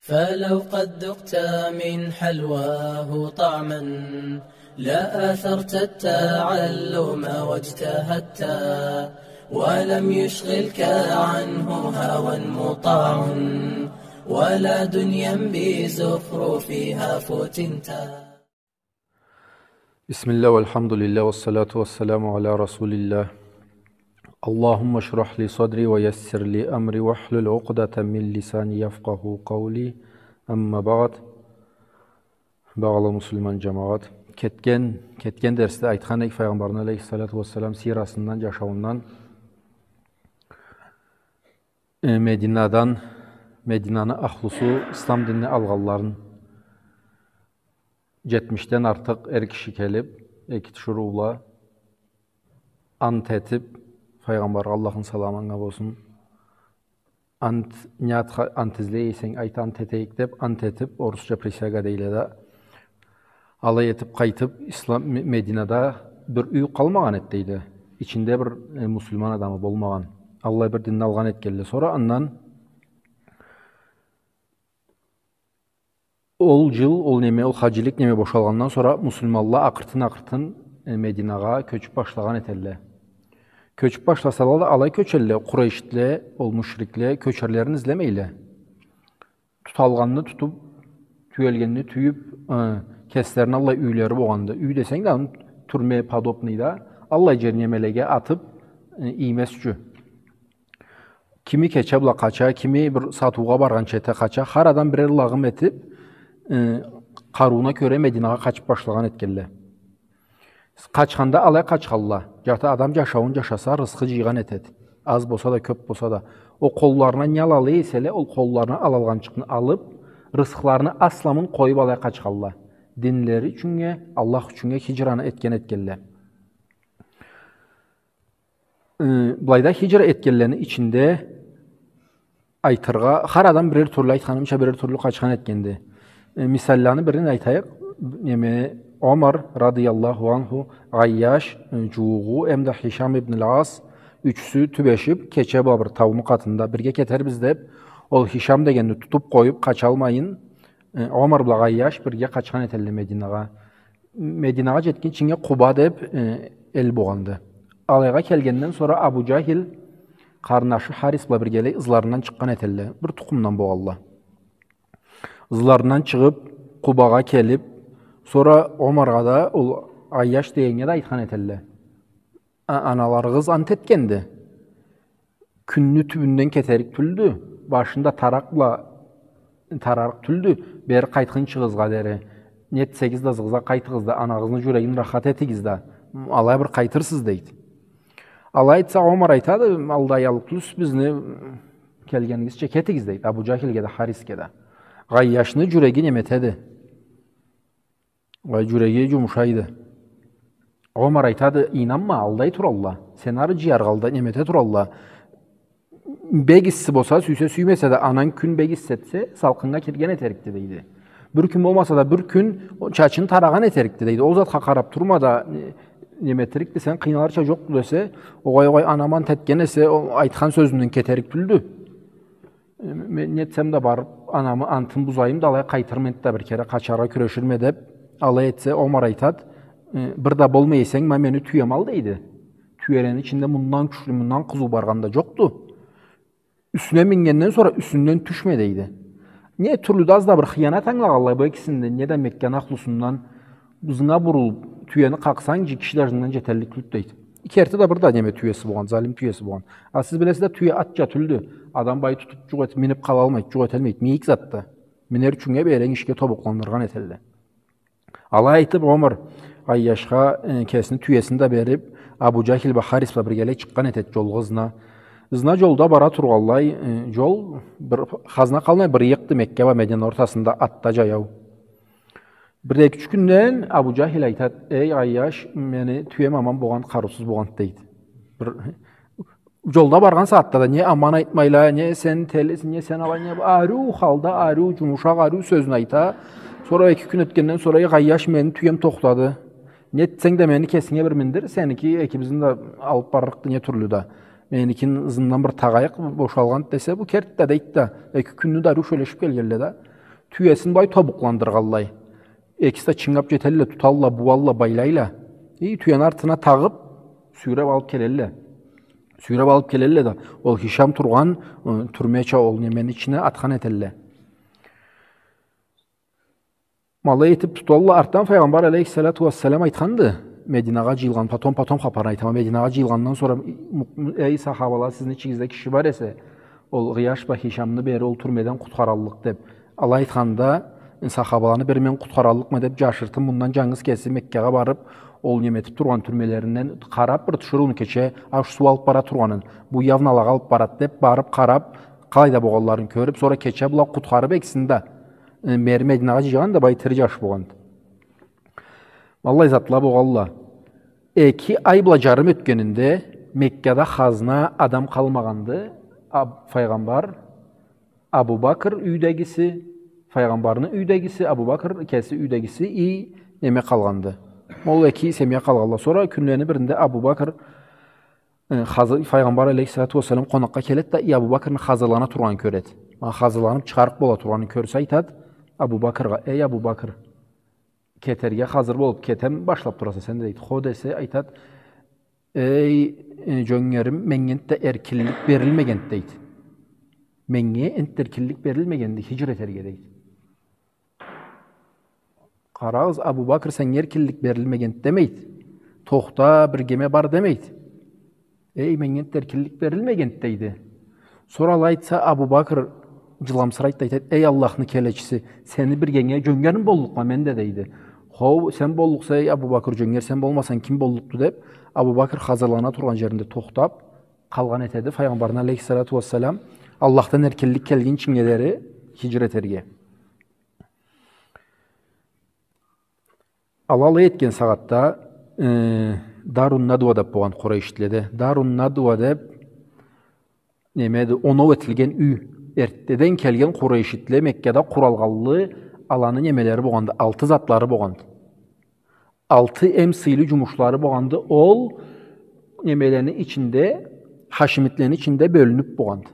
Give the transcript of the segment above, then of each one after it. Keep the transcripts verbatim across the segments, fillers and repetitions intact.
فلو قد ذقت من حلواه طعما لآثرت التعلم واجتهدت، ولم يشغلك عنه هوى مطاع ولا دنيا بزخرفها فتنت. بسم الله والحمد لله والصلاة والسلام على رسول الله. اللهم اشرح لي صدري ويسر لي أمري واحلل عقدة من لساني يفقهوا قولي. أما بعد. Багъалы муслиман джамагъат. Кетген, кетген дерсде айтхан эдик Файгъамбарны алейхиссалату уассалам сирасындан, джашауундан, э, Мединадан, Мединаны ахлусу ислам динни алгъанларын. Джетмишден артыкъ эр киши келиб, эки тиширыу бла ант этиб, Файгъамбаргъа, Аллахны саламы анга болсун, ант, не атха-, ант излей эсенг, айт, ант этейик деб, ант этиб, орусча присяга дейле да, алай этиб къайтыб, Ислам, Ме-, Мединада бир юй къалмагъан эди, дейди. Ичинде бир, э, муслиман адамы болмагъан. Аллай бир динни алгъан этгенле. Сора андан Ол джыл, ол неме, ол хаджилик неме бошалгъандан сора муслиманла акъыртын-акъыртын, э, Мединагъа кёчюб башлагъан этелле. Кёчюб башласала да, алай кёчелле, Къурейшле, ол мушрикле кёчерлерин излемейле. Туталгъанны тутуб, тюелгенни тюйюб, э, кеслерини аллай юйлери богъанды. Юй десенг да, аны тюрьме подобный да, аллай джер немелеге атыб, э, иймез ючюн. Кими кече бла къача, кими бир сатыугъа баргъан чете къача, хар адам бирер лагъым этиб, э, къарыуна кёре Мединагъа къачыб башлагъан этгелле. Къачханда алай къачхалла. Джарты адам джашауун джашаса, рысхы джыйгъан этед. Аз болса да, кёб болса да. Ол къолларына не алаллыкъ эселе, ол къолларына алалгъанчыкъны алыб, рысхыларыны асламын къоюб алай къачхалла. Динлери ючюннге, Аллах ючюннге хиджраны этген этгелле. Э, былайда хиджра этгенлени ичинде айтыргъа, хар адам бирер тюрлю, айтханымча, бирер тюрлю къачхан этгенди. Э, мисалланы бирин айтайыкъ. Неме, Омар радыяллаху анху, Гъайяш, э, джууугъу, эмда Хишам ибн аль-Ас, ючюсю тюбешиб, кече бла бир тауну къатында бирге кетербиз деб, ол Хишам дегенни тутуб къоюб, къачалмайын, э, Омар бла Гъайяш бирге къачхан этелле Мединагъа. Мединагъа джетгинчинге Къуба деб, э, эл богъанды. Алайгъа келгенден сора Абу Джахил къарнашы Харис бла биргелей ызларындан чыкъгъан этелле. Бир тукъумдан богъалла. Ызларындан чыгъыб, Къубагъа келиб, сора Омаргъа да, ол Айяш дегеннге да айтхан этелле. А-, аналарыгъыз ант этгенди. Кюнню тюбюнден кетерик тюлдю. Башында таракъ бла тарарыкъ тюлдю. Бери къайтхынчыгъызгъа дери. Нетсегиз да, ызыгъызгъа къайтыгъыз да, анагъызны джюрегин рахат этигиз да. Алай бир къайтырсыз, дейди. Алай айтса, Омар айтады, алдаяллыкъ тюлсюз бизни, келгенигизча кетигиз, дейди. Абу Джахилге да, Харисге да. Гъайяшны джюреги неметеди. Уа, джюреги джумушайды. Омар айтады, ийнанма, алдай туралла. Сен ары джыяргъа алда, немете туралла. Бек исси болса, сюйсе, сюймесе да, ананг кюн бек исси этсе, салкъыннга кирген этерикди, дейди. Бир кюн болмаса да, бир кюн о чачын тарагъан этерикди, дейди. Ол затха къараб турма да, не-, неметирикди, сен къыйналырча джокъду десе, огъай, огъай, анам ант этген эсе, ол айтхан сёзюнден кетерик тюлдю. Э, мен нетсем да барыб, анамы антын бузайым да, алай къайтырма энтда бир кере, къачаргъа кюреширме деб, алай этсе, Омар айтад, э, бир да болмай эсенг, ма мени тюем ал, дейди. Тюелени ичинде мындан кючлю, мындан къызыу баргъан да джокъду. Юсюне мингенден сора юсюнден тюшме, дейди. Не тюрлю да аз да бир хыянат ангылагъанлай бу экисинден, не да Мекканы ахлусундан, ызынга бурулуб, тюени къакъсанг, джи киши да ызындан джеталлыкъ тюлдю, дейди. Керти да бир да неме тюеси болгъан, залим тюеси болгъан. А сиз билесиз да, тюе атча тюлдю. Адам былай тутуб, джукъ этиб, миниб къалалмайды, джукъ эталмайды. Мийик затды. Минер ючюннге бери ишге тобукъландыргъан этелле. Алай айтыб, Омар Айяшха, э, кесини тюесин да бериб, Абу Джахил бла Харис бла биргелей чыкъгъан этед джолгъа ызына. Ызына джолда бара тургъанлай, э, джол бир хазна къалмай, бир ыйыкъды, Мекка бла Мединаны ортасында, атда джаяу. Бир-эки-юч кюнден Абу Джахил айтад: «Эй, Айяш, мени тюем аман болгъан, къарыусуз болгъан», — дейди. Бир джолда баргъан сагъатда да не аман айтмайла, не сен телисинг, не сен алай, не, ариу халда, ариу джумушакъ, ариу сёзню айта. Сора эки кюн ётгенден сора: «Эй, Айяш, мени тюем тохтады. Нетсенг да мени кесинге бир миндир, сеники экибизни да алыб барлыкъды не тюрлю да». Меникин ызындан бир тагъайыкъ, бошалгъанды десе, бу кертди да, дейди да. Эки кюнню да ариу сёлешип келгелле да. Тюесин былай тобукъландыргъанлай. Экиси да чынгап джетелле, туталла, бууалла, байлайла. И тюени артына тагъып, сюйреп алып келелле. Сюйреп алып келелле да, ол Хишам тургъан, ы, тюрмеча ол немени ичине атхан этелле. Ма алай этип туталла, артдан Файгъамбар алейхиссалату уассалам айтханды, Мединагъа джыйылгъан, потом, потом хапарын айтама, Мединагъа джыйылгъандан сора, м-, м-, эй, сахабала, сизни ичигизде киши бар эсе, ол Гъияш бла Хишамны бери ол тюрмеден къутхараллыкъ деп. Алай айтханда, сахабаланы бири мен къутхараллыкъма деп, джашыртын мындан джангыз кеси Меккагъа барып, ол неме этип тургъан тюрмелеринден къарап, бир тиширыуну кече, аш суу алып бара тургъанын, бу явно алагъа алып барат деп, барып къарап, къалайда болгъанларын кёрюп, сора кече была къутхарып экисин да, э, мери Мединагъа джыйгъан да, бай тири джаш болгъанды. Аллай затла болгъанла. Эки ай бла джарым ётгенинде Меккада хазна адам къалмагъанды. Аб-, Файгъамбар, Абу Бакр юйдегиси, Файгъамбарны юйдегиси, Абу Бакр кеси юйдегиси и неме къалгъанды. Ол эки семья къалгъанла. Сора кюнлени биринде Абу Бакр, э, хазы-, Файгъамбар алейхиссалату уассалам къонакъгъа келет да, и Абу Бакрны хазырлана тургъанын кёрет. Ма хазырланып чыгъарыкъ бола тургъанын кёрсе, айтат Абу Бакргъа: «Эй, Абу Бакр, кетерге хазыр болуп, кетем башлап тураса сен да», — дейт. «Хо», — десе, айтат: «Эй, э, джёнгерим, меннге энтда эркинлик берилмегенди», — дейт. «Меннге энтда эркинлик берилмегенди хиджра этерге», — дейт. Къарагъыз, Абу Бакр, сеннге эркинлик берилмегенди демейт. Тохта, биргеме бар демейт. «Эй, меннге энтда эркинлик берилмегенди», — дейди. Сора алай айтса, Абу Бакр джыламсырайт да айтат: «Эй, Аллахны келечиси, сени биргенге джёнгерми боллукъма мен да?» — дейди. «Хоу, сен боллукъса, эй Абу Бакр, джёнгер сен болмасанг, ким боллукъду?» — деп, Абу Бакр хазырлана тургъан джеринде тохтап къалгъан этеди. Файгъамбарны, алейхиссалату уассалам, Аллахдан эркинлик келгинчинге дери хиджра этерге. Ала алай этген сагъатда, э, Дарун Надва деп болгъан къурайшитледе. Дарун Надва деп, немеди, оноу этилген юй. Эртдеден келген къурайшитле Меккада къуралгъанлы, аланы немелери болгъанды, алты затлары болгъанды. Алты эм сыйлы джумушлары болгъанды. Ол немелени ичинде, хашимитлени ичинде бёлюнюп болгъанды.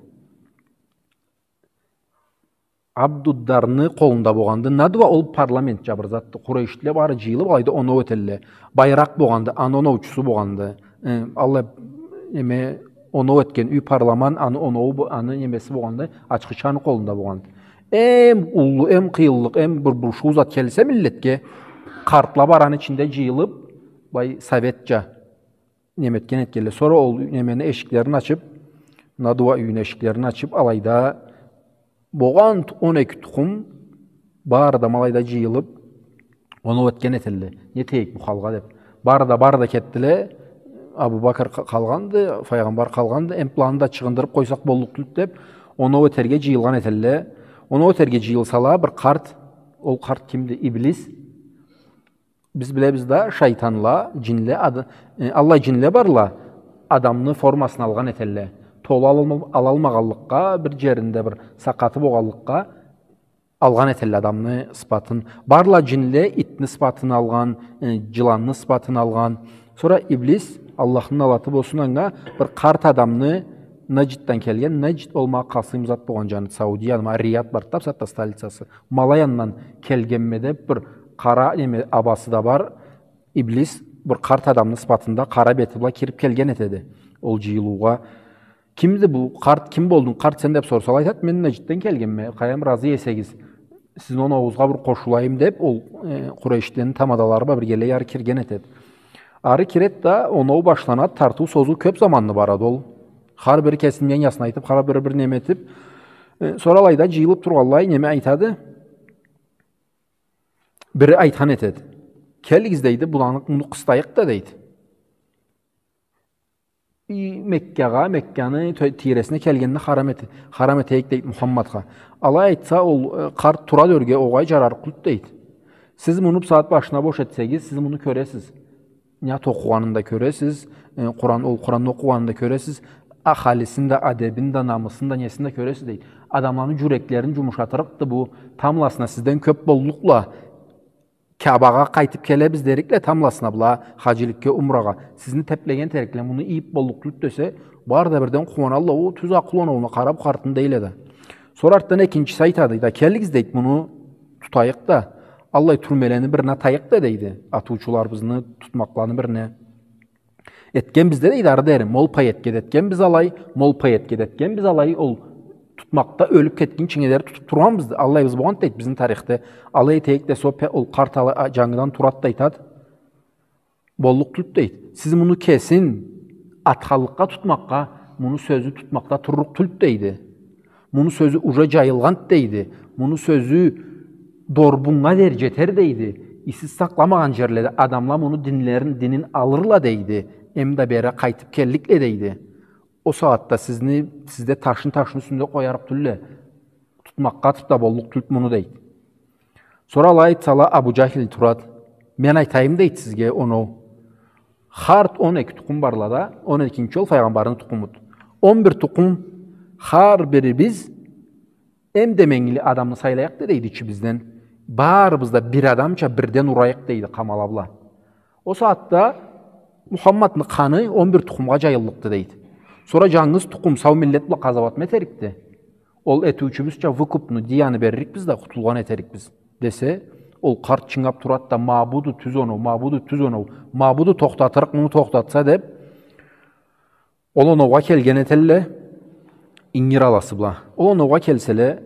Абдуддарны къолунда болгъанды. Надва ол парламентча бир затды. Къурайшитле бары джыйылып, алайда оноу этелле. Байракъ болгъанды, аны оноучусу болгъанды. Э, аллай, неме, оноу этген юй, парламан, аны оноуу бо-, аны немеси болгъанды, ачхычы аны къолунда болгъанды. Эм уллу, эм къыйынлыкъ, эм бир бушуу зат келсе миллетге, къартла бары аны ичинде джыйылып, бай, советча неме этген этгелле. Сора ол немени эшиклерин ачып, Надва юйню эшиклерин ачып, алайда болгъан он эки тукъум бары да ма алайда джыйылып, оноу этген этелле. Не этейик бу халгъа деп. Бары да, бары да кетдиле. Абу Бакр къа-, къалгъанды, Файгъамбар къалгъанды. Эм быланы да чыгъындырып къойсакъ боллукъ тюлдю деп, оноу этерге джыйылгъан этелле. Оноу этерге джыйылсала, бир къарт, ол къарт кимди? Иблис. Биз билебиз да, шайтанла, джинле, ад-, э, аллай джинле барла, адамны формасын алгъан этелле. Толу алалма-, алалмагъанлыкъгъа, бир джеринде бир сакъаты болгъанлыкъгъа алгъан этелле адамны сыпатын. Барла джинле итни сыпатын алгъан, э, джыланны сыпатын алгъан. Сора Иблис, Аллахны налаты болсун анга, бир къарт адамны, Наджддан келген, Наджд ол ма Къасым зат болгъан джаны, Саудияда, ма Рияд барды да бусагъатда столицасы. Ма алай андан келгенме деп бир къара, неме, абасы да бар, Иблис бир къарт адамны сыпатында къара бети бла кирип келген этеди ол джыйылыугъа. «Кимди бу къарт, ким болдунг, къарт, сен?» — деп сорсала, айтат: «Мен Надждден келгенме, къайдам, разы эсегиз, сизни оноуугъузгъа бир къошулайым», — деп, ол, э, къурайшитлени тамадалары бла биргелей ары кирген этеди. Ары кирет да, оноу башланат, тартыу-созуу кёп заманны барады ол. Хар бири кесини мнениясын айтып, хар бири бир неме этип, э, сора алайда джыйылып тургъанлай, неме айтады. Бири айтхан этеди: «Келигиз, — дейди, — буланы, муну къыстайыкъ да, — дейди. — И Меккагъа, Мекканы тё-, тийресине келгенни харам эте-, харам этейик, — дейди, — Мухаммадха». Алай айтса, ол, э, къарт тура да ёрге: «Огъай, джарарыкъ тюлдю, — дейди. — Сиз муну бусагъат башына бош этсегиз, сиз муну кёресиз. Ният окъугъанын да кёресиз, э, Къуран, ол Къуранны окъугъанын да кёресиз, ахалисин да, адебин да, намысын да, несин да кёресиз, — дейди. — Адамланы джюреклерин джумушатырыкъды бу, тамбласына сизден кёп боллукъла, Каабагъа къайтып келебиз дерикле тамбласына была, хаджиликге, умрагъа. Сизни теплеген этерикле, муну ийип боллукъ тюлдю», — десе, Бары да бирден къууаналла, о, тюз акъыл оноуна къарап къартын, дейле да. Сора артдан экинчиси айтады да, келигиз, дейди, муну тутайыкъ да, аллай тюрмелени бирине атайыкъ да, дейди. Атыучуларыбызны тутмакъланы бирине. Этгенбиз да, дейди, ары дери. Мол пай этген этгенбиз алай, мол пай этген этгенбиз алай, ол тутмакъда ёлюп кетгинчинге дери тутуп тургъанбыз, аллайбыз болгъанды, дейди, бизни тарихде. Алай этейик десе, ол пе-, ол къарт алай, а, жангыдан турат да айтат. Боллукъ тюлдю, дейди. Сиз муну кесин атханлыкъгъа тутмакъгъа, муну сёзю тутмакъда турлукъ тюлдю, дейди. Муну сёзю уже жайылгъанды, дейди. Муну сёзю дорбуннга дери жетер, дейди. И сиз сакъламагъан жерледе адамла муну динлерин, динин алырла, дейди. Эм да бери къайтып келликле, дейди. Ол сагъатда сизни, сизде ташны ташны юсюнде къоярыкъ тюлле. Тутмакъгъа атып да боллукъ тюлдю муну, дейди. Сора алай айтсала, Абу Жахил турат. Мен айтайым, дейди, сизге оноу. Хар он эки тукъум барла да, он экинчи ол файгъамбарны тукъумуду. Он бир тукъум, хар бирибиз эм да менгили адамны сайлайыкъ да, дейди, ичибизден. Барыбыз да бир адамча бирден урайыкъ, дейди, къамала бла. Ол сагъатда Мухаммадны къаны он бир тукъумгъа жайыллыкъды, дейди. Сора жангыз тукъум сау миллет бла къазауатмы этерикди? Ол этиучюбюзча выкупну, дияны беририкбиз да, къутулгъан этерикбиз, десе, ол къарт чынгап турат да, ма буду тюз оноу, ма буду тюз оноу, ма буду тохтатырыкъ, муну тохтатса, деп, ол оноугъа келген этелле, ингир аласы бла. Ол оноугъа келселе,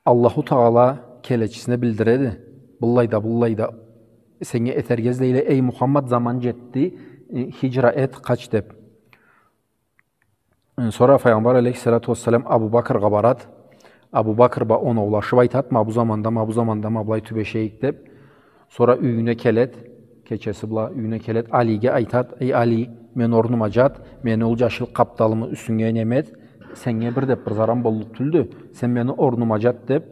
Аллаху Тагъала келечисине билдиреди. Быллай да, быллай да сеннге этерге излейле, эй Мухаммад, заман жетди, э, хижра эт, къач, деп. Э, сора Файгъамбар алейхиссалату уассалам Абу Бакргъа барат. Абу Бакр бла оноулашып айтат, ма бу заманда, ма бу заманда, ма былай тюбешейик, деп. Сора юйюне келет, кечеси бла юйюне келет, Алиге айтат, эй Али, мен орнума жат, мени ол жашил къапталымы юсюнге неме эт, сеннге бир деп бир заран боллукъ тюлдю, сен мени орнума жат, деп.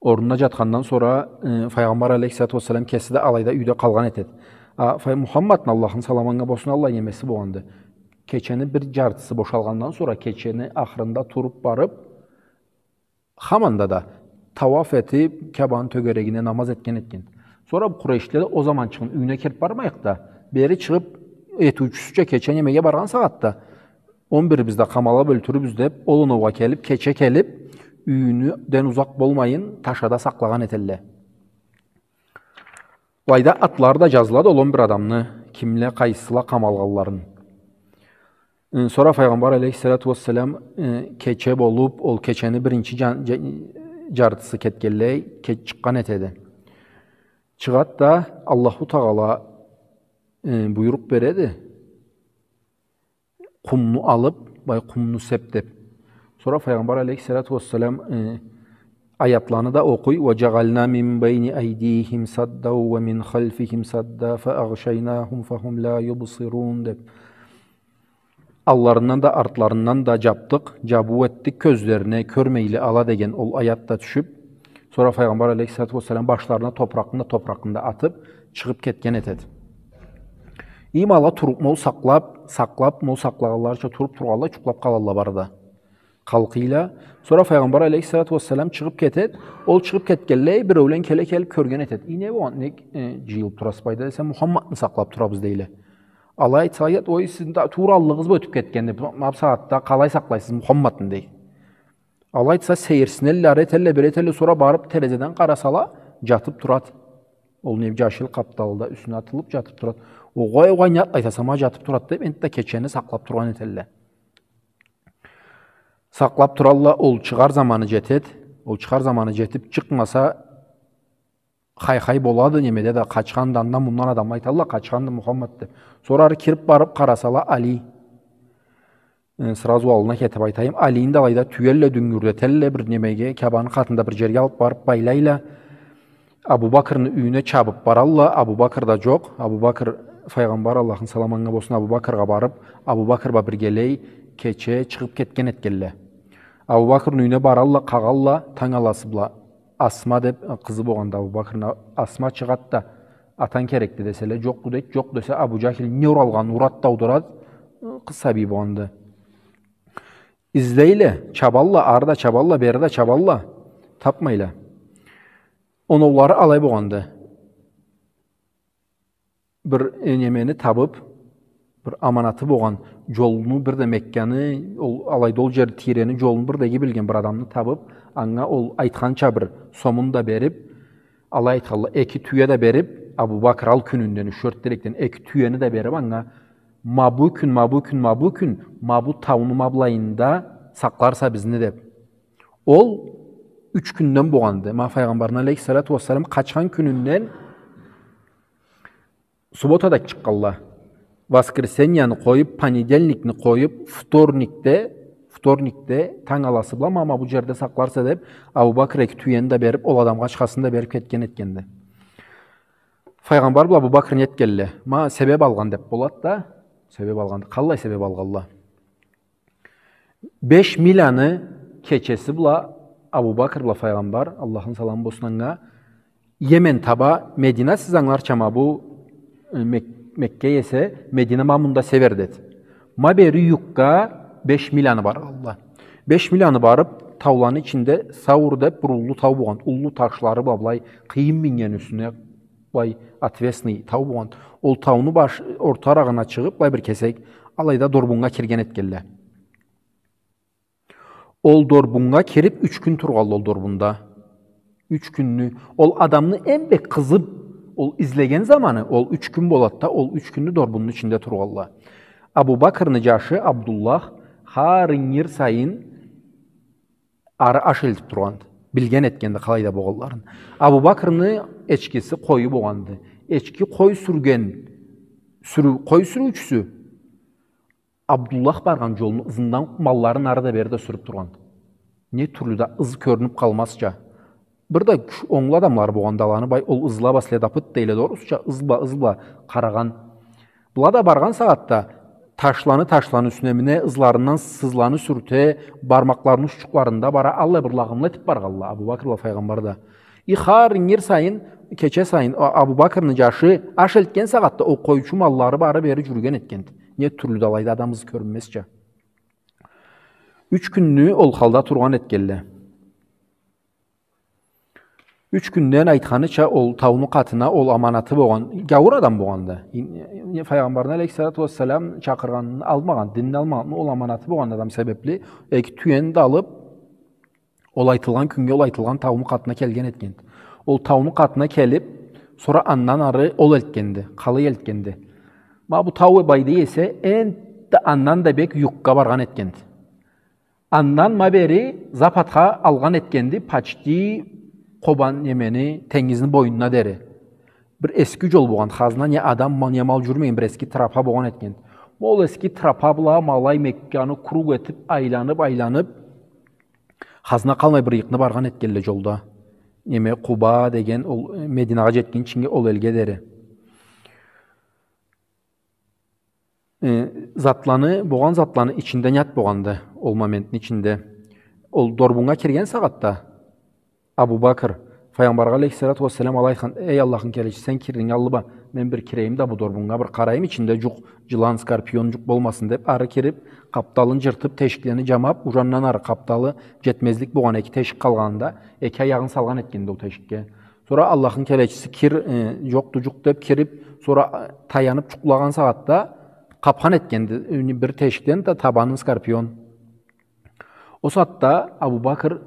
Орнуна жатхандан сора, э, Файгъамбар алейхиссалату уассалам кеси да алайда юйде къалгъан этет. А, Фай-, Мухаммадны, Аллахны саламы анга болсун, аллай немеси болгъанды. Кечени бир жартысы бошалгъандан сора, кечени ахырында туруп барып, хаманда да тауаф этип, Кябаны тёгерегине намаз этген этген. Сора бу къурейшлиле да ол заманчыгъын юйюне кирип бармайыкъ да, бери чыгъып, этиучюсюча кече немеге баргъан сагъатда, он бирибиз да къамалып ёлтюрюрбюз деп, ол оноугъа келип, кече келип, юйюнден узакъ болмайын, ташада сакълагъан этелле. Былайда атлары да жазылады ол он бир адамны, кимле, къайсыла къамалгъанларын. Э, сора Файгъамбар алейхиссалату уассалам, э, кече болуп, ол кечени биринчи жан-, жа-, жартысы кетгенлей, ке-, чыкъгъан этеди. Чыгъат да, Аллаху Тагъала, э, буйрукъ береди. Къумну алып, бай къумну сеп деп. Сора Файгъамбар алейхиссалату уассалам, э, аятланы да окъуй, «Ва жагъална мин байна айдихим саддан ва мин халфихим саддан фа агъшайнахум фа хум ла юбсирун», деп. Алларындан да, артларындан да жапдыкъ, жабыу этдик кёзлерине, кёрмейле ала деген ол аят да тюшюп, сора Файгъамбар алейхиссалату уассалам башларына топуракъны да, топуракъны да атып, чыгъып кетген этеди. Эм ала туруп, мол сакълап, сакълап, мол сакълагъанларыча туруп тургъанлай, жукълап къалалла бары да. Къалкъыйла. Сора Файгъамбар алейхиссалату уассалам чыгъып кетеди. Ол чыгъып кетгенлей, биреулен келе келип кёрген этеди. Ий, не болгъан, нек, э, жыйылып турасыз былайда десе, Мухаммадны сакълап турабыз, дейле. Алай айтса, айтат, ой, сизни да туура аллыгъыз бла ётюп кетгенди, бу, бу сагъатда къалай сакълайсыз Мухаммадны, дей. Алай айтса, сейирсинелле, ары этелле, бери этелле, сора барып терезеден къарасала, жатып турат. Ол не жашил къапталы да юсюне атылып жатып турат. Огъай, огъай, не атлайса, сама жатып турат деп, энтда кечени сакълап тургъан этелле. Сакълап туралла, ол чыгъар заманы жетет. Ол чыгъар заманы жетип, чыкъмаса, хай-хай болады, немеде да, къачханды, андан-мундан адамла айталла, къачханды Мухаммад деп. Сора ары кирип барып къарасала, Али. Э, сразу аллына кетип айтайым, Алини да алайда тюелле, дюнгюрдетелле, бир немеге, Кябаны къатында бир жерге алып барып байлайла. Абу Бакрны юйюне чабып баралла, Абу Бакр да жокъ. Абу Бакр, Файгъамбар, Аллахны саламы анга болсун, Абу Бакргъа барып, Абу Бакр бла биргелей кече чыгъып кетген этгелле. Абу Бакрны юйюне баралла, къагъалла, танг аласы бла Асма деп, э, къызы болгъанды Абу Бакрны. Асма чыгъат да, атанг керекди деселе, жокъду дейт, жокъ десе, Абу Жахил не уралгъанын урат да аудурат, э, къыз сабий болгъанды. Излейле, чабалла, ары да чабалла, бери да чабалла, тапмайла. Оноулары алай болгъанды. Бир, э, немени табып, бир аманаты болгъан джолну, бир да Мекканы, ол, алайда ол джер тийрени джолну бир да иги билген бир адамны табып, анга ол айтханча бир сомун да берип, алай айтханла, эки тюе да берип, Абу Бакр ал кюнюнден, юч-тёрт телекден эки тюени да берип, анга, ма бу кюн, ма бу кюн, ма бу кюн, ма бу тауну ма былайында сакъларса бизни деп. Ол юч кюнден болгъанды. Ма Файгъамбарны алейхиссалату уассалам къачхан кюнюнден субботада чыкъгъанла. Воскресеньени къоюп, понедельникни къоюп, вторникде, вторникде танг аласы бла, ма, ма бу джерде сакъларса деп, Абу Бакр эки тюени да берип, ол адамгъа ачхасын да берип кетген этгенди. Файгъамбар бла Абу Бакр не этгенле? Ма себеп алгъан деп болад да, себеп алгъан. Къаллай себеп алгъанла? Беш миляны кечеси бла Абу Бакр бла Файгъамбар, Аллахны саламы болсун анга, Йемен таба, Медина, сиз ангыларча, ма бу, э, Мек-, Мекке эсе, Медина ма мында севердеди. Ма бери юггъа беш миляны баргъанла. Беш миляны барып, тауланы ичинде Саур деп бир уллу тау болгъан, уллу ташлары бла былай къыйын миннген юсюне, былай отвесный тау болгъан. Ол тауну баш, ортарагъына чыгъып, былай бир кесек, алайда дорбуннга кирген этгенле. Ол дорбуннга кирип, юч кюн тургъанла ол дорбунда. Юч кюнню, ол адамны эм бек къызып, ол излеген заманы, ол юч кюн болады да, ол юч кюнню дорбунну ичинде тургъанла. Абу Бакрны джашы Абдуллах хар ингир сайын ары аш элтип тургъанды. Билген этгенди къалайда болгъанларын. Абу Бакрны эчкиси, къою болгъанды. Эчки, къой сюрген, сюрю-, къой сюрюучюсю Абдуллах баргъан джолну ызындан малларын ары да бери да сюрюп тургъан. Не тюрлю да ыз кёрюнюп къалмазча. Бир да кюч-, онглу адамлары болгъанды аланы, бай, ол ызла бла следопыт дейле да орусча, ыз бла, ыз бла къарагъан. Была да баргъан сагъатда ташланы, ташланы юсюне мине, ызларындан сызланы сюрте, бармакъларыны уччукъларында бара, аллай бир лагъымлы этип баргъанла Абу Бакр бла Файгъамбар да. И хар ингир сайын, кече сайын, а-, Абу Бакрны джашы аш элтген сагъатда ол къойчу маллары бары бери джюрюген этгенди. Не тюрлю да алайда адам ызы кёрюнмезча. Юч кюнню ол халда тургъан этгенле. Юч кюнден, айтханыча, ол тауну къатына ол аманаты болгъан, гяуур адам болгъанды. И-, и-, Файгъамбарны алейхиссалату уассалам чакъыргъанын алмагъан, динни алмагъан, ол аманаты болгъан адам себепли, эки тюени да алып, ол айтылгъан кюннге, ол айтылгъан тауну къатына келген этгенди. Ол тауну къатына келип, сора андан ары ол элтгенди, къалай элтгенди. Ма бу тау былайда эсе, энтда андан да бек юггъа баргъан этгенди. Андан ма бери западха алгъан этгенди, почти Къобан, немени, тенгизни боюнуна дери. Бир эски джол болгъан, хазна, не адам, ма-, не мал джюрюмеген, бир эски тропа болгъан этген. Ол эски тропа бла ма алай Мекканы круг этип, айланып, айланып, хазна къалмай бир ыйыкъны баргъан этгенле джолда. Неме, Къуба деген, ол, э, Мединагъа джетгинчинге, ол элге дери. Э, затланы, болгъан затланы ичинде нят болгъанды, ол моментни ичинде. Ол дорбуннга кирген сагъатда Абу Бакр, Файгъамбаргъа алейхиссалату уассалам алай айтхан: «Эй Аллахны келечиси, сен кириринг аллы бла, мен бир кирейим да бу дорбуннга, бир къарайым, ичинде джукъ, джылан, скорпион джукъ болмасын», — деп, ары кирип, къапталын джыртып, тешиклени джамап, уджандан ары къапталы джетмезлик болгъан эки тешик къалгъанында, эки аягъын салгъан этгенди ол тешикге. Сора Аллахны келечиси кир, э, джокъду джукъ деп кирип, сора, э, таянып джукълагъан сагъатда къапхан этгенди, э, бир тешикден да табанын скорпион. Ол сагъатда Абу Бакр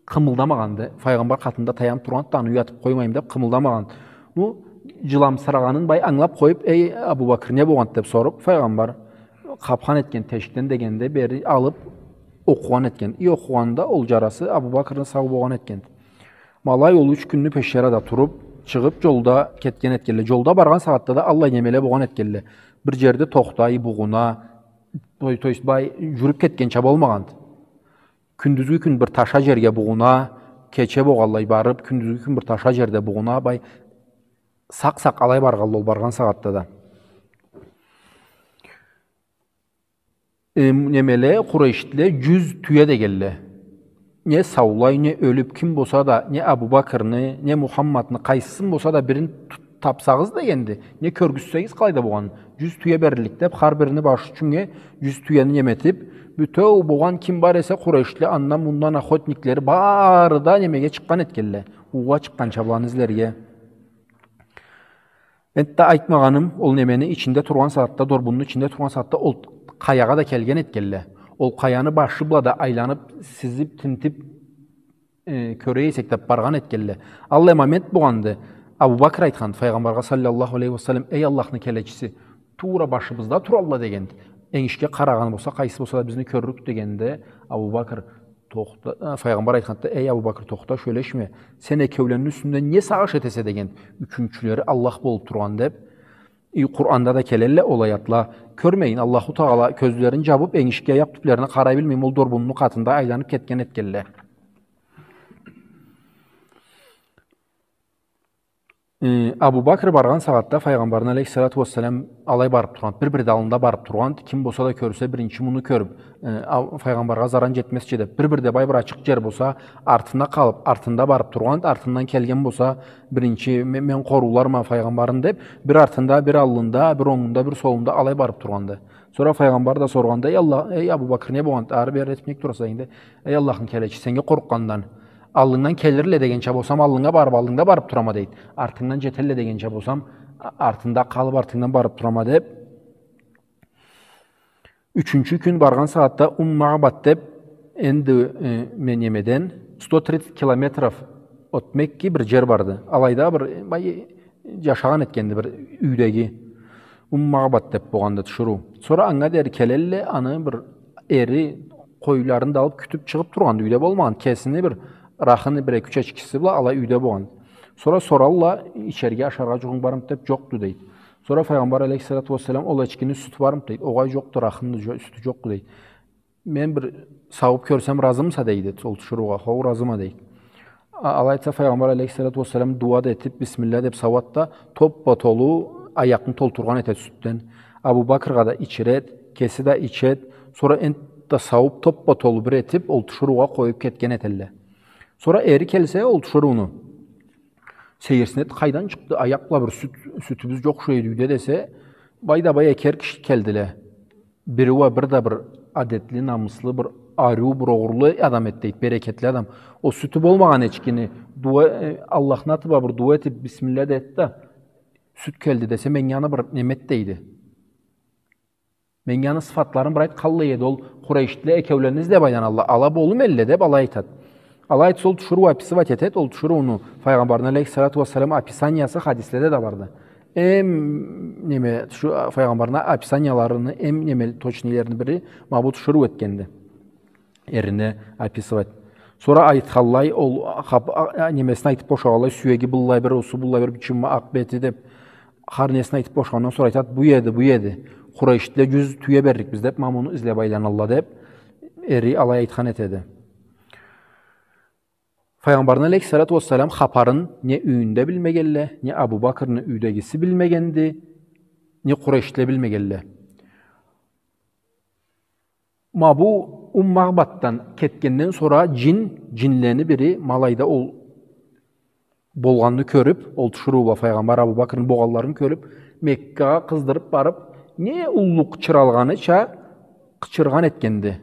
къымылдамагъанды. Файгъамбар къатында таянып тургъанды да, аны уятып къоймайым деп къымылдамагъан. Ну, джыламсырагъанын бай ангылап къоюп: «Эй, Абу Бакр, не болгъанды?» — деп соруп, Файгъамбар къапхан этген тешикден дегенде, бери алып окъугъан этген. И окъугъанда ол джарасы Абу Бакрны сау болгъан этген. Ма алай ол юч кюнню пещерада туруп, чыгъып, джолда кетген этгенле. Джолда баргъан сагъатда да аллай немеле болгъан этгенле. Бир джерде тохтай, бугъуна, то, то есть, бай, джюрюп кетгенча болмагъанды. Кюндюзгю кюн бир таша джерге бугъуна, кече болгъанлай барып, кюндюзгю кюн бир таша джерде бугъуна, бай, сакъ-сакъ алай баргъанла ол баргъан сагъатда да. Э, немеле, къурейшлиле джюз тюе дегенле. Не саулай, не ёлюп, ким болса да, не Абу Бакрны, не Мухаммадны, къайсысын болса да бирин тут-, тапсагъыз дегенди, не кёргюзтсегиз къалайда болгъанын. Джюз тюе берлик деп, хар бирини башы ючюннге джюз тюени неметип, бютеу болгъан ким бар эсе къурейшли, андан-мундан охотниклери бары да немеге чыкъгъан этгенле. Уугъа чыкъгъанча быланы излерге. Энтда айтмагъаным, ол немени ичинде тургъан сагъатда, дорбунну ичинде тургъан сагъатда ол къаягъа да келген этгелле. Ол къаяны башы бла да айланып, сизип, тинтип, э, кёре эсек деп баргъан этгелле. Аллай момент болгъанды. Абу Бакр айтханды Файгъамбаргъа саллаллаху алейхи ва саллам: «Эй Аллахны келечиси, туура башыбызда туралла», — дегенди. Энгишге къарагъан болса, къайсы болса да бизни кёррюк дегенде, Абу Бакр тохта-, э, Файгъамбар айтханды: «Эй Абу Бакр, тохта, шёлешме. Сен экеулени юсюнден не сагъыш этесе?» — дегенди. Ючюнчюлери Аллах болуп тургъан деп. И Къуранда да келелле ол аятла. Кёрмейин, Аллаху Тагъала кёзлерин джабып, энгишге, аякъ тюплерине къарай билмейин, ол дорбунну къатында айланып кетген этгелле. Э, Абу Бакр баргъан сагъатда Файгъамбарны алейхиссалату уассалам алай барып тургъан, бир-бирде аллында барып тургъан, ким болса да кёрсе, биринчи муну кёрюп, э, а-, Файгъамбаргъа заран джетмезча деп, бир-бирде бай бир ачыкъ джер болса, артына къалып, артында барып тургъан, артындан келген болса, биринчи мен, мен къорууларма Файгъамбарны деп, бир артында, бир аллында, бир онгунда, бир солунда алай барып тургъанды. Сора Файгъамбар да соргъанда: «Эй Аллах, эй Абу Бакр, не болгъанды? Ары-бери этип нек тураса?» — дегенде: «Эй Аллахны келечи, сеннге къоркъгъандан. Аллынгдан келирле дегенча болсам, аллынга барып, аллынгда барып турама, — дейди. — Артынгдан джетелле дегенча болсам, а-, артында къалып, артынгдан барып турама», — деп. Ючюнчю кюн баргъан сагъатда Ум Маъбад деп, энди, э, мен немеден, сто тридцать километров от Мекки бир джер барды. Алайда бир, э, бай, джашагъан этгенди бир юйдеги. Ум Маъбад деп болгъанды тиширыу. Сора анга дери келелле, аны бир эри къойларын да алып кютюп чыгъып тургъанды, юйде болмагъан. Кесини бир рахыны, бир эки-юч эчкиси бла алай юйде болгъан. Сора соралла: «Ичерге, ашаргъа джугъунг бармыды?» — деп. «Джокъду», — дейди. Сора Файгъамбар алейхиссалату уассалам: «Ол эчкини сютю бармыды?» — дейди. «Огъай, джокъду, рахыны джо-, сютю джокъду», — дейди. «Мен бир саууп кёрсем, разымыса?» — дейди ол тиширыугъа. «Хоу, разыма», — дейди. А-, алай айтса, Файгъамбар алейхиссалату уассалам дуа да этип, бисмилля деп сауады да, топпа-толу аякъны толтургъан этеди сютден. Абу Бакргъа да ичиреди, кеси да ичеди. Сора энтда саууп, топпа-толу бир этип, ол тиширыугъа къоюп кетген этелле. Сора эри келсе, ол тиширыуну сейирсинеди: «Къайдан чыкъды аякъ бла бир сют, сютюбюз джокъ ушай эди юйде», — десе, бай да бай эки эр киши келдиле. Бири уа бир да бир адетли, намыслы, бир ариу, бир огъурлу адам эди, дейди, берекетли адам. Ол сютю болмагъан эчкини дуа, э, Аллахны аты бла бир дуа этип, бисмилля да этди да, сют келди десе, меннге аны бир неме эт, дейди. Меннге аны сыфатларын бир айт, къаллай эди ол, Къурейшлиле экеулени излеп айланалла, ала болур элле деп алай айтады. Алай айтса, ол тиширыу описывать этеди, ол тиширыуну Файгъамбарны алейхиссалату уассалам описаниясы хадиследе да барды. Эм неме, шу Файгъамбарны описанияларыны эм неме точныйлерини бири ма бу тиширыу этгенди. Эрине описывать. Сора айтханлай, ол хап-, а, а, немесин айтып бошагъанлай, сюеги быллай бир, осу быллай бир, бычымы акъ бети деп, хар несин айтып бошагъандан сора айтады: «Бу эди, бу эди. Къурейшлиле джюз тюе берликбиз деп, ма муну излеп айланалла», — деп, эри алай айтхан этеди. Файгъамбарны алейхиссалату уассалам хапарын не юйюнде билмегелле, не Абу Бакрны юйдегиси билмегенди, не Къурейшлиле билмегелле. Ма бу Ум Маъбаддан кетгенден сора джин, джинлени бири ма алайда ол болгъанны кёрюп, ол тиширыу бла Файгъамбар Абу Бакрны болгъанларын кёрюп, Меккагъа къыздырып барып, не уллу къычыралгъаныча къычыргъан этгенди.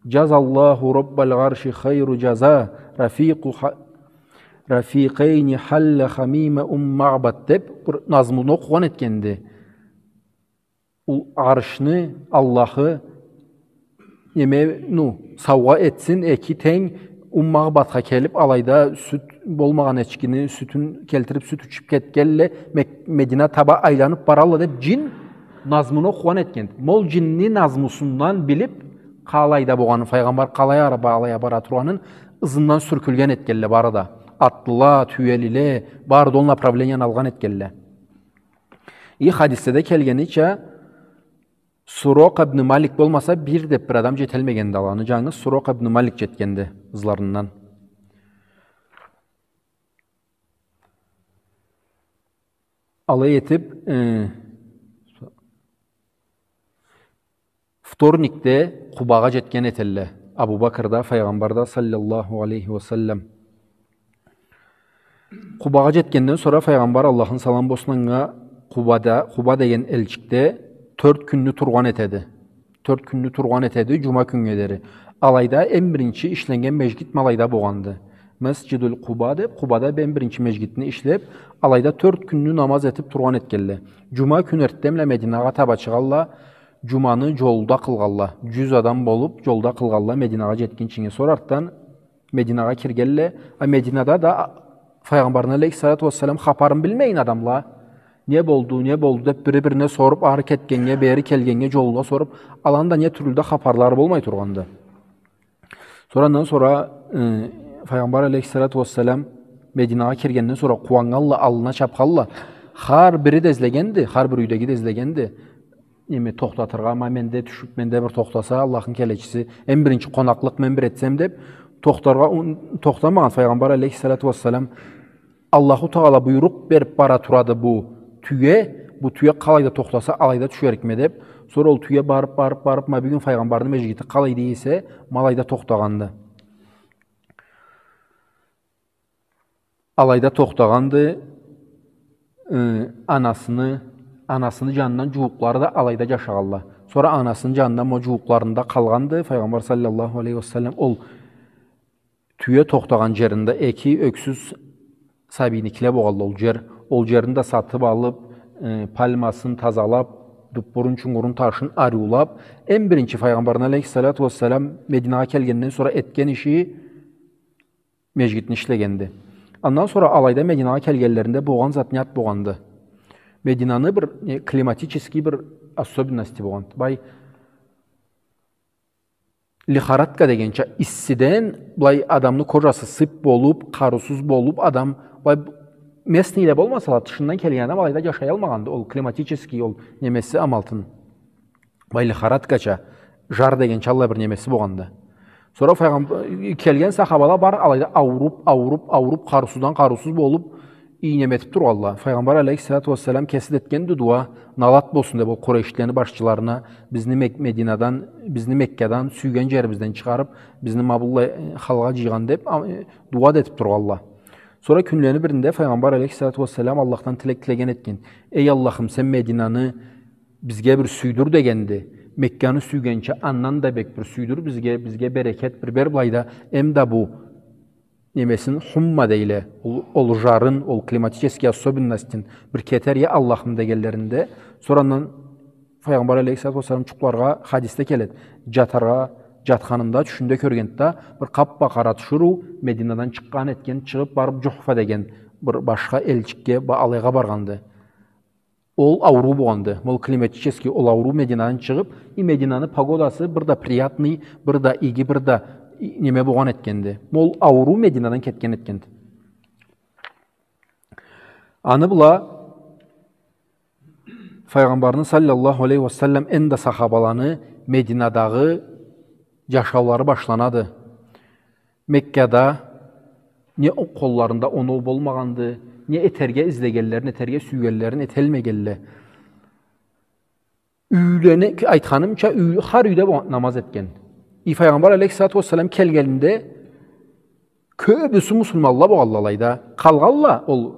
«Джазаллаху раббал гъарши хайру джаза, рафикъу ха-, рафикъайни халла хамима Ум Маъбад», — деп, бир назмуну окъугъан этгенди. Ол Аршны Аллахы неме, ну, саугъа этсин, эки тенг Ум Маъбадха келип, алайда сют болмагъан эчкини сютюн келтирип, сют ичип кетгелле, Мек-, Медина таба айланып баралла деп, джин назмуну окъугъан этген. Ма ол джинни назмусундан билип, къалайда болгъанын, Файгъамбар къалай араба алай бара тургъанын ызындан сюркюлген этгелле бары да. Атлыла, тюелиле, бары да ол направленияны алгъан этгелле. И хадисде да келгенича, Сурокъа ибн Малик болмаса, бир да бир адам джетелмегенди аланы. Джангыз Сурокъа ибн Малик джетгенди ызларындан. Алай этип, э, вторникде Къубагъа джетген этелле. Абу Бакр да, Файгъамбар да, саллаллаху алейхи ва саллам. Къубагъа джетгенден сора Файгъамбар, Аллахны саламы болсун анга, Къубада, Къуба деген элчикде тёрт кюнню тургъан этеди. Тёрт кюнню тургъан этеди, джума кюннге дери. Алайда эм биринчи ишленнген межгит ма алайда болгъанды. Масджидуль Къуба деп, Къубада бен биринчи межгитни ишлеп, алайда тёрт кюнню намаз этип тургъан этгелле. Джума кюн эртденбла Мединагъа таба чыгъалла, джуманы джолда къылгъалла. Джюз адам болуп, джолда къылгъалла Мединагъа джетгинчинге. Сора артдан Мединагъа киргелле. А Мединада да Файгъамбарны алейхиссалату уассалам хапарын билмейин адамла. Не болду, не болду деп бири-бирине соруп, ары кетгеннге, бери келгеннге, джолда соруп, аланы да не тюрлю да хапарлары болмай тургъанды. Сора андан сора, э, Файгъамбар алейхиссалату уассалам Мединагъа киргенден сора къууаннгалла, аллына чапхалла. Хар бири да излегенди, хар бир юйдеги да излегенди. Неме, тохтатыргъа, ма менде тюшюп, менде бир тохтаса, Аллахны келечиси, эм биринчи къонакълыкъ мен бир этсем деп, тохтаргъа, ун-, тохтамагъан Файгъамбар алейхиссалату уассалам. Аллаху Тагъала буйрукъ берип бара турады бу тюе, бу тюе къалайда тохтаса, алайда тюшерикме деп. Сора ол тюе барып, барып, барып, ма бюгюн Файгъамбарны межгити къалайда эсе, ма алайда тохтагъанды. Алайда тохтагъанды, э, анасыны, анасыны джанындан джууукълары да алайда джашагъалла. Сора анасыны джанындан ма джууукъларында къалгъанды. Файгъамбар саллаллаху алейхи ва саллам ол тюе тохтагъан джеринде эки ёксюз сабийникиле болгъалла ол джер. Ол джерни да сатып алып, э, пальмасын тазалап, дуппурун, чунгурун, ташын ариулап, эм биринчи Файгъамбарны алейхиссалату уассалам Мединагъа келгенден сора этген иши межгитни ишлегенди. Андан сора алайда Мединагъа келгенлеринде болгъан зат не зат болгъанды? Мединаны бир, э, климатический бир особенности болгъанды. Бай, лихорадка дегенча, иссиден былай адамны кожасы сып болуп, къарыусуз болуп, адам, былай, местныйле болмасала, тышындан келген адам алайда джашаялмагъанды, ол климатический, ол немеси амалтын. Былай лихорадкача, жар дегенча аллай бир немеси болгъанды. Сора файгъам-, келген сахабала бар алайда ауруп, ауруп, ауруп, къарыусуздан къарыусуз болуп, и неме этип тургъалла. Файгъамбар алейхиссалату уассалам кеси да этгенди дуа, налат болсун деп ол Къурейшлени башчыларына, бизни Мек-, Мединадан, бизни Меккадан, сюйген жерибизден чыгъарып, бизни ма быллай, э, халгъа жыйгъан деп, а, э, дуа да этип тургъалла. Сора кюнлени биринде Файгъамбар алейхиссалату уассалам Аллахдан тилек тилеген этген. Эй Аллахым, сен Мединаны бизге бир сюйдюр дегенди. Мекканы сюйгенча андан да бек бир сюйдюр бизге, бизге берекет бир бер былайда. Эм да бу немесин хумма дейле, ол, ол жарын, ол климатический особенностин бир кетер, я Аллахым, дегенлеринде, сора андан Файгъамбар алейхиссалату уассалам джукъларгъа хадисде келеди. Джатаргъа, джатханында, тюшюнде кёргенди да, бир къап-къара тиширыу Мединадан чыкъгъан этген, чыгъып барып Джухфа деген бир башха элчикге, ба-, алайгъа баргъанды. Ол ауруу болгъанды. Ол климатический, ол ауруу Мединадан чыгъып, и Мединаны погодасы бир да приятный, бир да иги, бир да и-, неме болгъан этгенди. Ол ауруу Мединадан кетген этгенди. Аны бла Файгъамбарны саллаллаху алейхи ва саллам энди сахабаланы Мединадагъы джашаулары башланады. Меккада не окъ къолларында оноу болмагъанды, не этерге излегенлерин, этерге сюйгенлерин этелмегелле. Юйлени, айтханымча, юй-, хар юйде бо-, намаз этген. И Файгъамбар алейхиссалату уассалам келгенинде кёбюсю муслиманла болгъалла алайда. Къалгъалла ол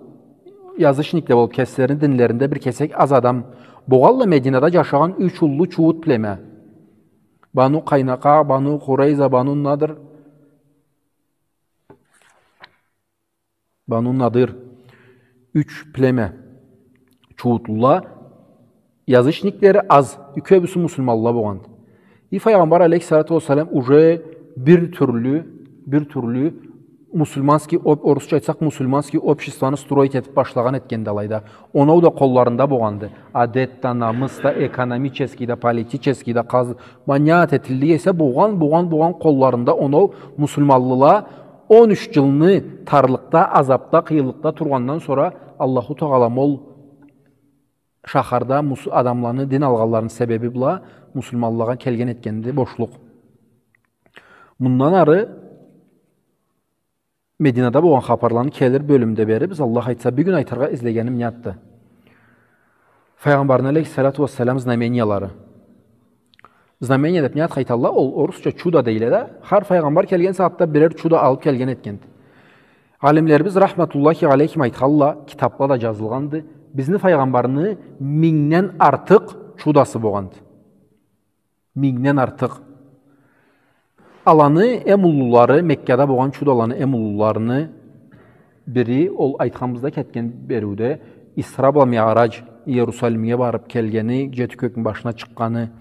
язычникле болуп, кеслерини динлеринде бир кесек аз адам. Болгъалла Мединада джашагъан юч уллу чуут племя. Бану Къайнукъа, Бану Къурайза, Бану Надр. Бану Надир, юч племя чуутлула, язычниклери аз, кёбюсю муслиманла болгъанды. И Файгъамбар алейхиссалату уассалам уже бир тюрлю, бир тюрлю муслиманский об-, орусча айтсакъ, муслиманский обществону строить этип башлагъан этгенди алайда. Оноу да къолларында болгъанды. Адет да, намыс да, экономический да, политический да, къаз-, манят этиллик эсе, болгъан, болгъан, болгъан къолларында оноу муслиманлыла он юч джылны тарлыкъда, азапда, къыйынлыкъда тургъандан сора Аллаху Тагъала ол шахарда мус-, адамланы дин алгъанларыны себеби бла муслиманлыгъа келген этгенди бошлукъ. Мындан ары Мединада болгъан хапарланы келир бёлюмде берирбиз, Аллах айтса. Бюгюн айтыргъа излегеним не затды? Файгъамбарны алейхиссалату уассалам знамениялары. Знамения деп не затха айталла? Ол орусча чудо дейле да. Хар файгъамбар келген сагъатда бирер чудо алып келген этгенди. Алимлерибиз рахматуллахи алейхим айтхалла, китапла да джазылгъанды. Бизни файгъамбарны мингден артыкъ чудосы болгъанды. Мингден артыкъ. Аланы эм уллулары, Меккада болгъан чудаланы эм уллуларыны бири, ол айтханыбызда, кетген бериуде, Исра бла Миърадж, Иерусалимге барып келгени, джети кёкню башына чыкъгъаны.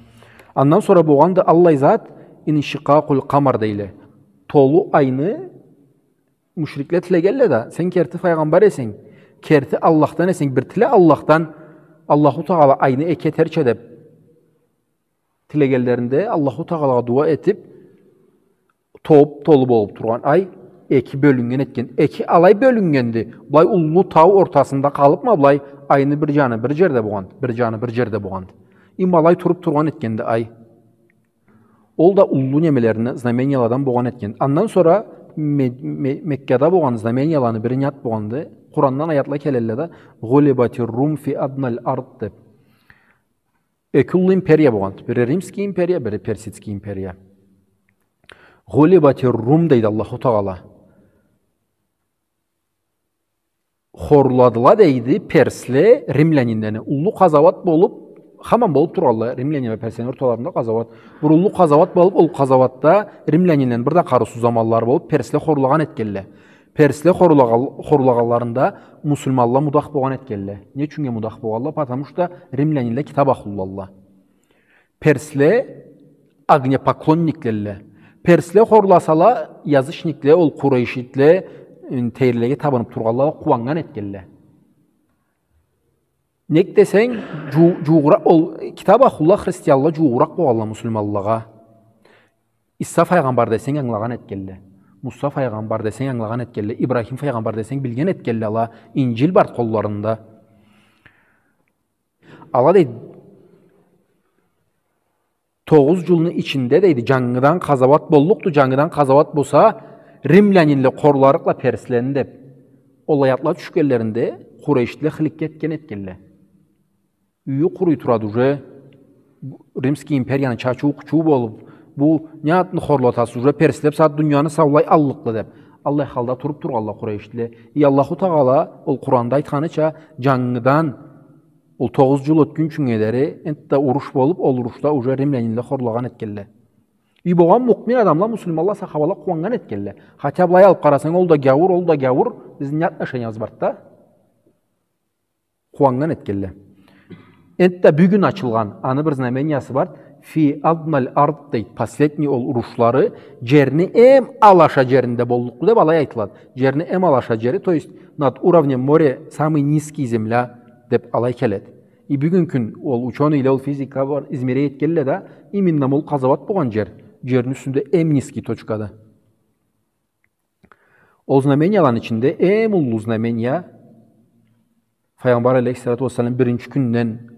Андан сора болгъанды аллай зат, иншикъакъуль къамар дейле. Толу айны мушрикле тилегелле да, сен керти файгъамбар эсенг, керти Аллахдан эсенг, бир тиле Аллахдан, Аллаху Тагъала айны эки этерча деп тилегенлеринде, Аллаху Тагъалагъа дуа этип, топ толу болуп тургъан ай эки бёлюннген этген. Эки алай бёлюннгенди. Былай уллу тау ортасында къалыпма, былай айны бир джаны бир джерде болгъан, бир джаны бир джерде болгъан. Им алай туруп тургъан этгенди ай. Ол да уллу немелерини, знаменияладан болгъан этген. Андан сора Ме-, Ме-, Меккада болгъан знаменияланы бири не зат болгъанды? Къурандан аятла келелле да, «Гъулибатир Рум фи адналь ард» деп. Эки уллу империя болгъанды. Бири Римский империя, бири Персидский империя. «Гъулибатир Рум» дейди Аллаху Тагъала. Хорладыла, дейди, персле римлянинлени. Уллу къазауат болуп, хаман болуп тургъанла, римлянин бла перслени орталарында къазауат. Бир уллу къазауат болуп, ол къазауатда римлянинлени бир да къарыусуз заманлары болуп, персле хорлагъан этгелле. Персле хорлагъан-, хорлагъанларында муслиманла мудах болгъан этгелле. Не ючюннге мудах болгъанла? Потому что римлянинле китап ахлулалла. Персле огнепоклонниклелле. Персле хорласала, язычникле, ол къурайшитле, м, тейрилеге табынып тургъанла, къууаннган этгелле. Нек десенг, джу-, джууукъра-, ол китап ахлула, христианла джууукъракъ болгъанла муслиманлагъа. Иса файгъамбар десенг, ангылагъан этгелле. Муса файгъамбар десенг, ангылагъан этгелле. Ибрахим файгъамбар десенг, билген этгелле ала. Инджил бар къолларында. Ала, дейди, тогъуз джылны ичинде, дейди, джангыдан къазауат боллукъду, джангыдан къазауат болса, римлянинле хорларыкъла перслени деп. Ол аятла тюшгенлеринде къурайшитле хыликке этген этгелле. Юйю къуруй турады уже, Римский империяны чачыу-къучуу болуп, бу не затны хорлатасыз, уже персле бусагъат дунияны саулай аллыкъла деп. Аллай халда туруп тургъалла къурайшитле. И Аллаху Тагъала ол Къуранда айтханыча, джангыдан ол тогъуз джыл ётгюнчюнге дери энтда уруш болуп, ол урушда уже римлянинле хорлагъан этгелле. И болгъан муъмин адамла, муслиманла, сахабала къууаннган этгелле. Хотя былай алып къарасанг, ол да гяуур, ол да гяуур, бизни не отношениябыз барды да? Къууаннган этгелле. Энтда бюгюн ачылгъан, аны бир знамениясы бар. Фи адналь ард дейди, последний ол урушлары, джерни эм алаша джеринде боллукъду деп алай айтылады. Джерни эм алаша джери, то есть над уровнем моря самый низкий земля деп алай келеди. И бюгюн кюн ол учёныйле, ол физика бар, измерять этгелле да, именно ол къазауат болгъан джер, джерни юсюнде эм низкий точкады. Ол знаменияланы ичинде эм уллу знамения, Файгъамбар алейхиссалату уассалам биринчи кюнден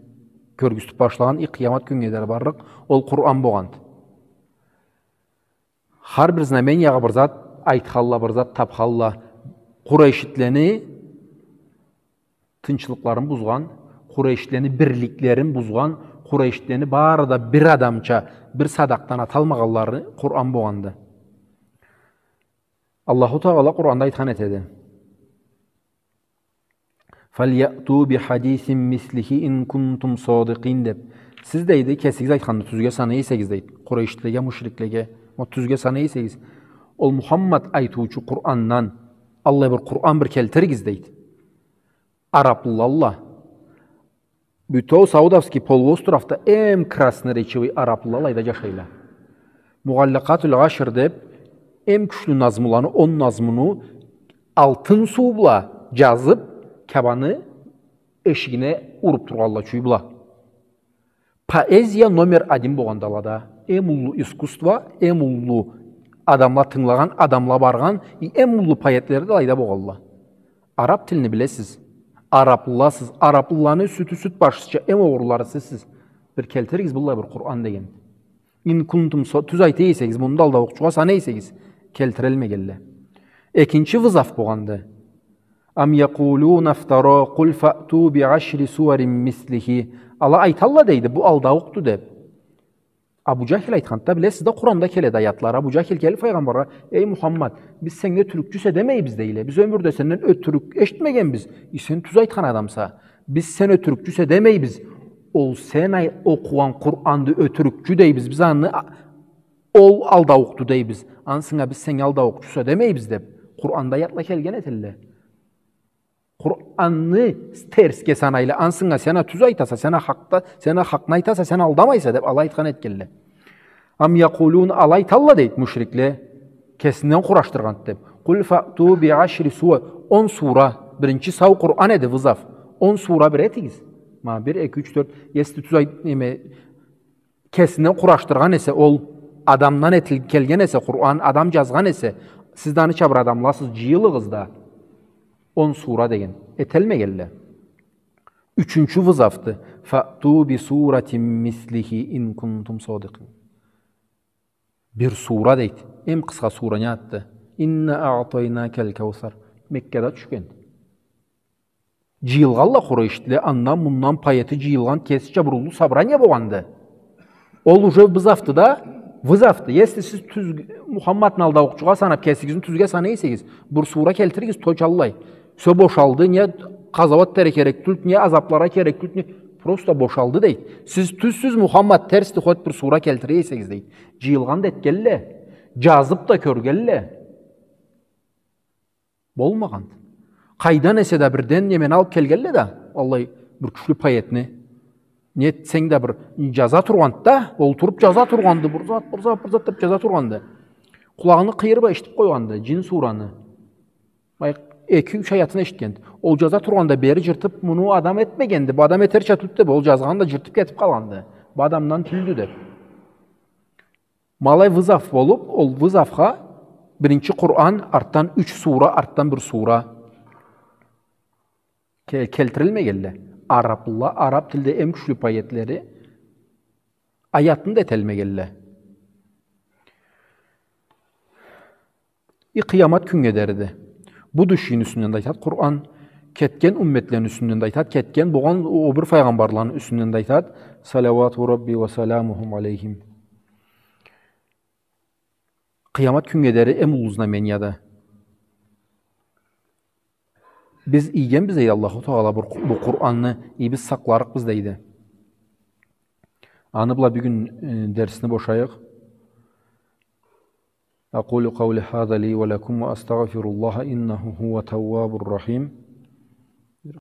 кёргюзтюп башлагъан, и къыямат кюннге дери барлыкъ, ол Къуран болгъанды. Хар бир знамениягъа бир зат айтхалла, бир зат тапхалла. Къурайшитлени тынчлыкъларын бузгъан, къурайшитлени бирликлерин бузгъан, къурайшитлени бары да бир адамча, бир садакъдан аталмагъанлары Къуран болгъанды. Аллаху Тагъала Къуранда айтхан этеди. «Фальяъту би хадисин мислихи ин кунтум садикъин», — деп. Сиз, дейди, кесигиз айтханны тюзге санай эсегиз, дейди. Къурайшитлеге, мушриклеге, ма тюзге санай эсегиз, ол Мухаммад айтыучу Къурандан аллай бир Къуран бир келтиригиз, дейди. Араплылалла. Бютеу Саудовский полуостровда эм красноречивый араплыла алайда джашайла. Мугъаллакъатуль Ашр деп эм кючлю назмуланы, он назмуну алтын суу бла джазып, Каабаны эшигине уруп тургъанла чюй бла. Поэзия номер один болгъанды алада. Эм уллу искусство, эм уллу адамла тынгылагъан, адамла баргъан, и эм уллу поэтлери да алайда болгъанла. Араб тилни билесиз. Араплыласыз. Араплыланы сютю сют башчысыча эм огъурлары сизсиз. Бир келтиригиз быллай бир Къуран деген. Ин кунтум со-, тюз айта эсегиз, муну да алдаукъчугъа санай эсегиз, келтирелмегенле. Экинчи вызов болгъанды. Ам якъулуна ифтара, къул фаъту би ашри суарин мислихи. Ала айталла, дейди, бу алдаукъду деп. Абу Джахил айтханды да, билесиз да, Къуранда келеди аятлары. Абу Джахил келип файгъамбаргъа: «Эй Мухаммад, биз сеннге ётюрюкчю эсе демейбиз, — дейле. — Биз ёмюрде сенден ётюрюк эшитмегенбиз. И сен тюз айтхан адамса. Биз сен ётюрюкчю эсе демейбиз. Ол сен ай-, окъугъан Къуранды ётюрюкчю дейбиз. Биз аны а-, ол алдаукъду дейбиз. Ансынга биз сеннге алдаукъчуса демейбиз деб, Къуранда аятла келген этелле. Къуранны терсге санайла, ансынга сен а тюз айтаса, сен а хакъда, сен а хакъны айтаса, сен алдамайса деб, алай айтхан этгелле. Ам якъулун, алай айталла дейт мушрикле, кесинден къурашдыргъанды деб. Къул фаъту би ашри суа, он сура, биринчи сау Къуран эди, вызов. Он сура бир этигиз. Ма бир, эки, юч, тёрт, если тюз айт-, неме, кесинден къурашдыргъан эсе ол, адамдан этил-, келген эсе Къуран, адам джазгъан эсе, сиз да аныча бир адамласыз, джыйылыгъыз да. Он сура деген. Этелмегелле. Ючюнчю вызовду. Фаъту би суратин мислихи ин кунтум садикъин. Бир сура дейт. Эм къысха сура не затды? Инна аътайнакал каусар. Меккада тюшгенди. Джыйылгъалла Къурайшлиле, андан-мундан поэты джыйылгъан, кесича бир уллу собрание болгъанды. Ол уже вызовду да, вызовду. Если сиз тюз, Мухаммадны алдаукъчугъа санаб, кесигизни тюзге санай эсегиз, бир сура келтиригиз, точаллай. Всё бошалды, не къазауат этерге керек тюлдю, не азабларгъа керек тюлдю, не, просто бошалды дейт. Сиз тюзсюз, Мухаммад терсди, хоть бир сура келтире эсегиз дейт. Джыйылгъан да этгелле, джазыб да кёргелле. Болмагъанды. Къайдан эсе да бирден немени алыб келгелле да, аллай бир кючлю поэтни. Не этсенг да бир джаза тургъанды да, олтуруб джаза тургъанды, бир зат, бир зат, бир зат деб джаза тургъанды. Къулагъыны къыйыры бла эшитиб къойгъанды, джин сураны. Ай, эки-юч аятын эшитгенди. Ол джаза тургъанда бери джыртыб, муну адам этмегенди, бу адам этерча тюлдю деб, ол джазгъан да джыртыб кетиб къалгъанды. Бу адамдан тюлдю деб. Ма алай вызов болуб, ол вызовха биринчи Къуран, артдан юч сура, артдан бир сура ке-, келтирилмегелле. Арабла, араб тилде эм кючлю поэтлери аятны да этелмегелле. И къыямат кюннге дери да. Бу тюшюню юсюнден да айтад Къуран, кетген умметлени юсюнден да айтад, кетген болгъан о бир файгъамбарланы юсюнден да айтад. Салавату Рабби ва саламухум алейхим. Къыямат кюннге дери эм уллу знаменияды. Биз ийгенбиз, дейди Аллаху Тагъала, бу, бу Къуранны, и биз сакъларыкъбыз, дейди. Аны бла бюгюн, э, дерсни бошайыкъ. أقول قولي هذا لي ولكم وأستغفر الله إنه هو التواب الرحيم.